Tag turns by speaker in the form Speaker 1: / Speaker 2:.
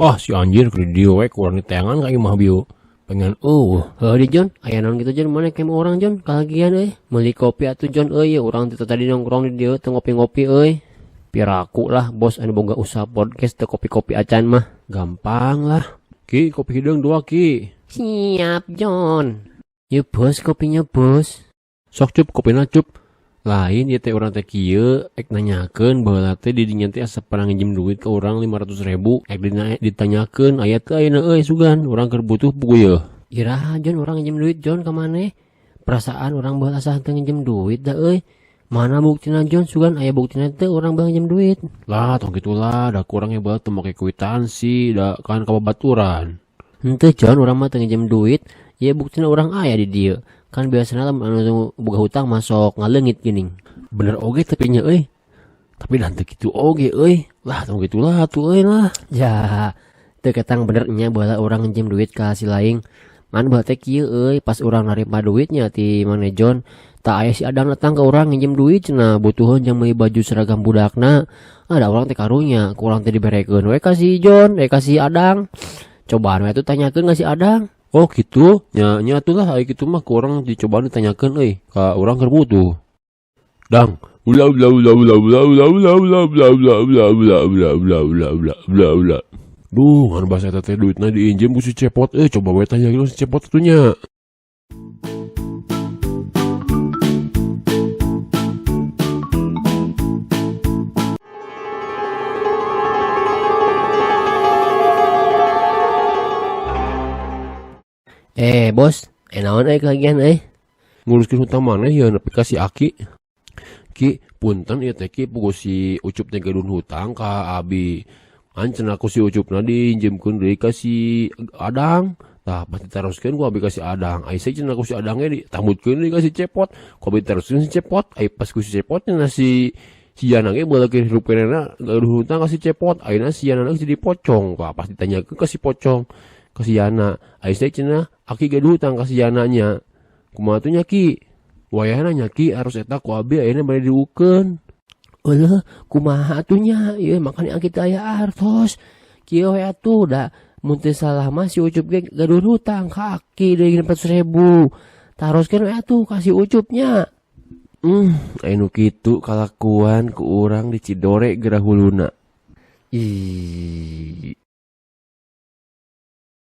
Speaker 1: Ah si anjir keur di dieu we ku urang diteangan ka imah bieu. Pengen eueuh.
Speaker 2: Heuh di Jon, aya naon kitu Jon maneh kemo urang Jon kalagian euy. Meuli kopi atuh Jon euy, urang teh tadi nongkrong di dieu teu ngopi-ngopi euy. Piraku lah bos anu boga usaha podcast teu kopi-kopi acan mah.
Speaker 1: Gampang lah. Ki, kopi hideung dua ki.
Speaker 2: Siap Jon. Yeuh bos kopinya bos.
Speaker 1: Sok cup kopina cup. Lain ieu teh urang teh kieu ek nanyakeun baheula teh di dinya teh asa pernah nginjem duit ka urang 500.000 ek ditanyakeun aya teu ayeuna euy sugan urang keur butuh buku yeuh.
Speaker 2: Iraha Jon urang nginjem duit Jon ka maneh? Perasaan urang baheula asa henteu nginjem duit da euy. Mana buktina Jon sugan aya buktina teu urang baheula nginjem duit?
Speaker 1: Lah tong kitu lah da ku urang ge baheula teu make kuitansi da kan ka babaturan.
Speaker 2: Henteu Jon urang mah teu nginjem duit, ieu buktina urang aya di dieu. Kan biasana lamun anu boga hutang mah sok ngaleungit geuning.
Speaker 1: Bener oge tapi nya euy. Tapi da henteu kitu oge euy. Lah tong kitu lah atuh euy lah.
Speaker 2: Ja, teu ketang bener nya baheula urang nginjem duit ka si Laing. Man baheula teh kieu euy, pas urang narima duitnya ti Mang Nejon, tah aya si Adang datang ka urang nginjem duit cenah butuheun jang meuli baju seragam budakna. Ah da urang teh karunya, ku urang teh diberekeun we ka si Jon, ka si Adang. Cobaan we atuh tanyakeun ka si Adang.
Speaker 1: Oh gitu, nya nya atuh lah ai kitu mah ku urang dicobaan ditanyakeun euy, ka urang keur butuh. Dang, ulah ulah ulah ulah ulah ulah ulah ulah ulah ulah ulah ulah ulah ulah ulah ulah ulah ulah. Duh, ngan basa eta teh duitna diinjem ku si Cepot euy, coba we tanyakeun si Cepot atuh nya.
Speaker 2: Bos, naon euy kagian euy?
Speaker 1: Nguruskeun hutang maneh yeuh nepi ka si Aki. Ki, punten ieu teh Ki puguh si Ucup teh gaduh hutang ka abi. An cenah ku si Ucupna diinjemkeun deui ka si Adang. Tah pas ditaroskeun ku abi ka si Adang. Ai sih cenah ku si Adang ge ditambutkeun deui ka si Cepot. Ku abi ditaroskeun si Cepot. Ai pas ku si Cepot cenah si Yana ge baheula keur hirup kenehna gaduh hutang ka si Cepot. Ayeuna si Yana geus jadi pocong. Tah pas ditanyakeun ka si pocong ka si Yana. Ai sih cenah Aki gaduh hutang ka si Yana nya. Kumaha tuh nya Ki? Wayahna nya Ki harus eta ku abi ayeuna bade diukeun.
Speaker 2: Eueuh, kumaha atuh nya? Ieu makana Aki teh aya artos. Kieu we atuh da mun teu salah mah si Ucup ge gaduh hutang ka Aki deui 400.000. Taroskeun we atuh ka si Ucup nya.
Speaker 1: Aya nu kitu kalakuan ku urang di Cidore geura huluna.
Speaker 2: Ih.